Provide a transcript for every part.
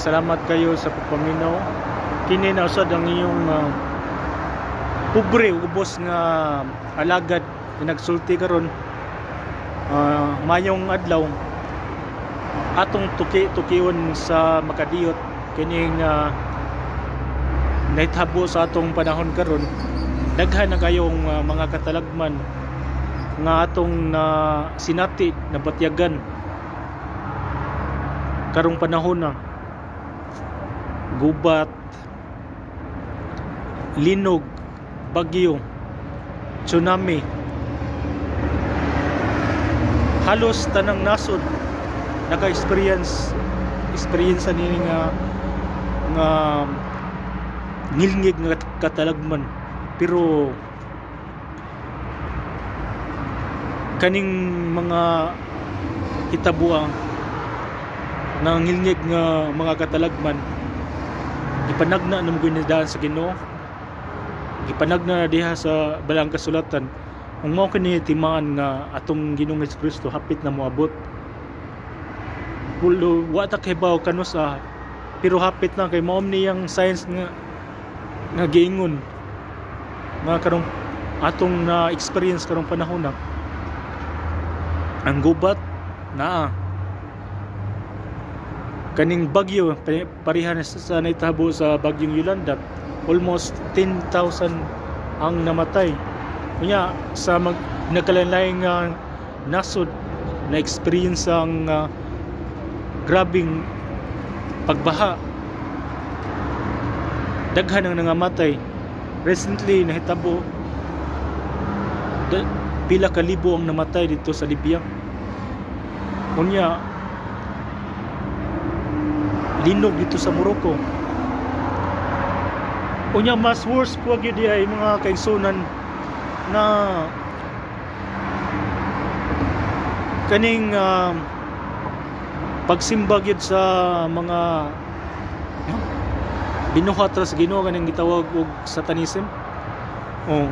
Salamat kayo sa pagpaminaw. Kini na usad ang iyong pobre ubos nga alagad nga nagsulti karon. Mayong adlaw, atong tuki-tukion sa makadiyot kining nahitabo sa atong panahon karon. Daghan na kayong mga katalagman nga atong na sinati, nabatyagan karong panahon na gubat, linog, bagyo, tsunami. Halos tanang nasod naka-experience experience ani nga nga ngilngig nga katalagman, pero kaning mga hitabuang nangilngig nga mga katalagman, gipanagna na mo daan sa Ginoo, gipanagna na diha sa balang kasulatan. Ang mao kini timaan nga atong Ginoong Hesukristo hapit na moabot. Pulo wa ta kahibaw kanus-a, pero hapit na kay mao niyang science nga nga giingon nga karong atong na experience karong panahon na ang gubat naa, kaning bagyo pareha na sa nahitabo sa bagyong Yolanda, almost 10,000 ang namatay. Unya sa mag nagkalain nga nasod na experience ang grabing pagbaha, daghan ang nangamatay. Recently nahitabo pila ka libo ang namatay dito sa Libya. Unya linog dito sa Morocco. Unya mas worse po gyud ay, mga kaigsunan, na kaning pagsimba gyud sa mga binuhat ra sa Ginoo, kaning gitawag og satanism. Oh.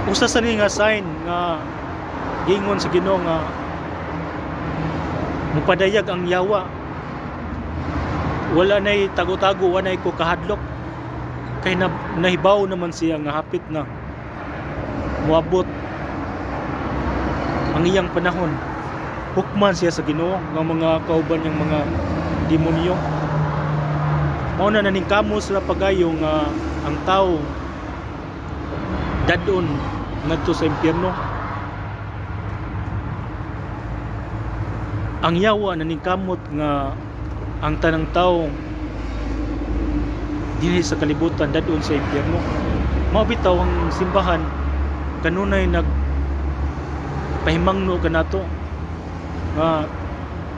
Usa sa ni nga sign nga giingon sa Ginoo nga mupadayag ang yawa, wala nay tago-tago, wala nay ko kahadlok kay na, nahibaw naman siya nga hapit na moabot ang iyang panahon. Hukman siya sa Ginoo nga mga kauban niyang mga demonyo. Mao na naningkamo sila pagayo nga ang tao dadon ngadto sa impyerno. Ang yawa naningkamot nga ang tanang tao dinhi sa kalibutan dadon sa impyerno. Mao bitaw ang simbahan kanunay nag pahimangno kanato nga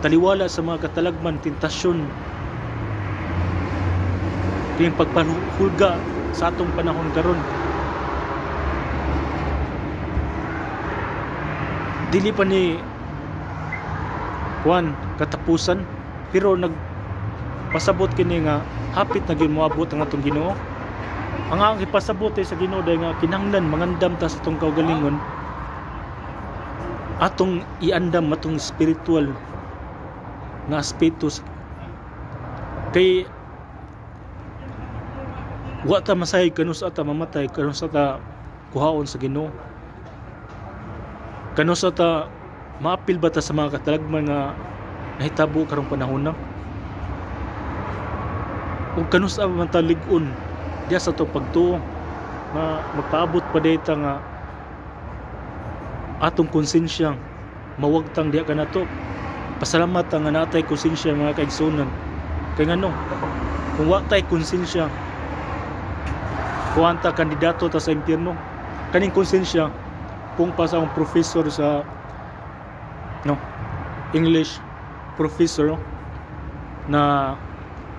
taliwala sa mga katalagman, tentasyon, kining pagpahulga sa atong panahon karon. Dili pa ni kuan katapusan, pero nagpasabot kini nga hapit na gyud moabot ang atong Ginoo. Ang akong ipasabot ay sa Ginoo dahil nga kinahanglan mangandam ta sa atong kaugalingon, atong iandam atong spiritual nga aspeto kay wa ta masayod kanus-a ta mamatay, kanus-a ta kuhaon sa Ginoo, kanus-a ta maapil ba ta sa mga katalagman nga nahitabo karong panahon na, ug kanus-a man ta lig-on diya sa atong pagtuo nga magpaabot pa dayta nga atong konsensya mawagtang diha kanato. Pasalamat ta nga natay konsensya, mga kaigsunan, kay ngano kung wa tay konsensya, kuan ta, kandidato ta sa impyerno. Kaning konsensya kung pa sa akong professor sa no English professor na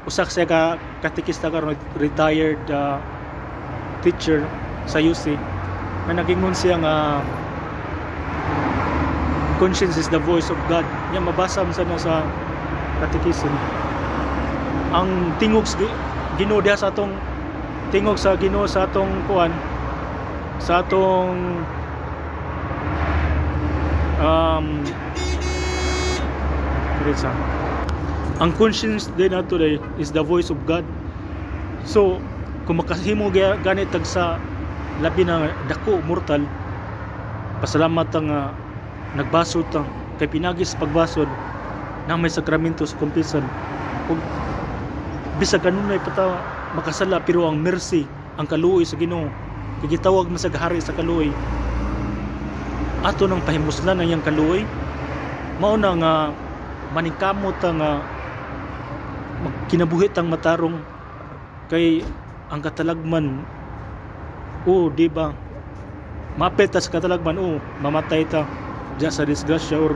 usak siya ka katekista karon, retired teacher sa UC, na nagingon siya nga conscience is the voice of God. Nya mabasa man sana sa catechism ang tingog sa Ginoo diha sa atong tingog sa Ginoo sa atong kuan, sa atong Teresa. Ang conscience din nato day is the voice of God. So kung makahimo gani tag sa labi na dako mortal, pasalamat ta nga nagbasod ta, kay pinagi sa pagbasod na may sakramento sa kumpisan. Ug bisag kanunay pa ta makasala, pero ang mercy, ang kaluoy sa Ginoo, kay gitawag man sa hari sa kaluoy, ato nang pahimuslan ang iyang kaluoy. Mao na nga maningkamot ta nga kinabuhi tang matarong, kay ang katalagman, o di ba, mapit ta sa katalagman o mamatay ta diya sa disgrasya or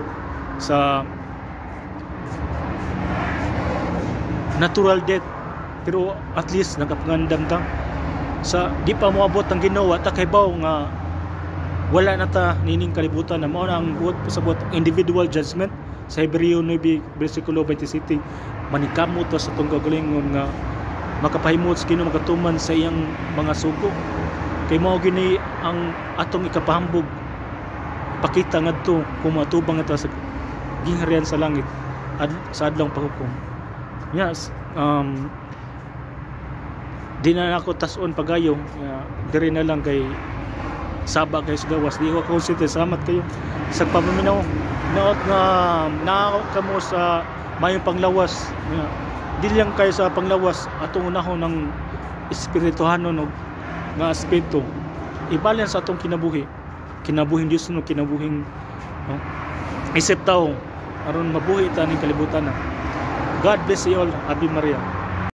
sa natural death, pero at least nakapangandam ta sa di pa moabot ang Ginoo. Ta kaybaw nga wala na ta nining kalibutan na. Mao na ang buot pasabot, individual judgment sa Hebreo 9 versikulo 27. Manikamot ta sa atong kaugalingon nga makapahimot sa Ginoo, makatuman sa iyang mga sugo, kay mao gini ang atong ikapahambog, pakita ngadto kung matubang ta sa gingharian sa langit sa adlong paghukom. Yes, di na ako tas-on pagayo. Diri na lang kay saba kayo sa gawas. Di ko konsente. Salamat kayo sa papaminaw. Naot nga naa kamo sa mayong panglawas. Yeah. Di lang kayo sa panglawas, atong unahon ng espirituhanon og nga aspeto. Ibalyan sa atong kinabuhi. Kinabuhing Diyos no, kinabuhing, no? Isip tao aron mabuhi ta ning kalibutan na. God bless you all. Ave Maria.